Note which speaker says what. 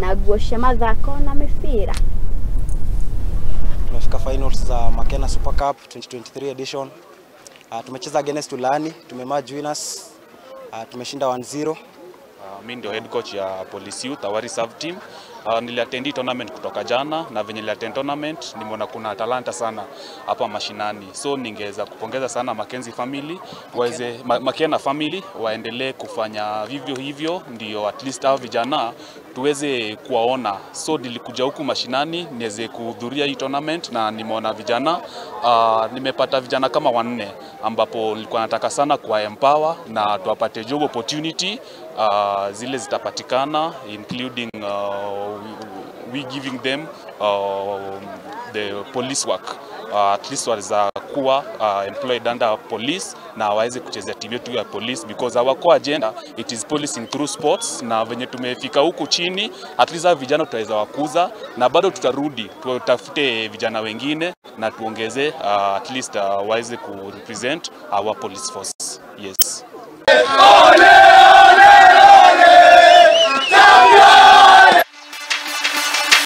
Speaker 1: Na nguo cia mathako na mĩbira.
Speaker 2: Tumefika finals za Makena Super Cup 2023 edition. Tumecheza against Ulani, tumemerge winners. Tumeshinda 1-0.
Speaker 3: Mi ndio head coach ya Police Youth, our reserve team. Niliattend tournament kutoka jana, na venye niliattend tournament nimeona kuna talanta sana hapa mashinani. So ningeweza kupongeza sana Mackenzie family, waweze Makena family waendelee kufanya vivyo hivyo, ndio at least hao vijana tuweze kuwaona. So nilikuja huku mashinani niweze kuhudhuria hii tournament na nimeona vijana, nimepata vijana kama 4 ambapo nilikuwa nataka sana kuwa empower na tuwapate job opportunity zile zitapatikana, including we giving them the police work, at least waweza kuwa employed under police na waweze kuchezea timu yetu ya police, because our core agenda, it is policing through sports. Na venye tumefika huku chini, at least vijana tutaweza wakuza, na bado tutarudi tutafute vijana wengine na tuongeze, at least waweze ku represent our police force. Yes.
Speaker 4: Ole!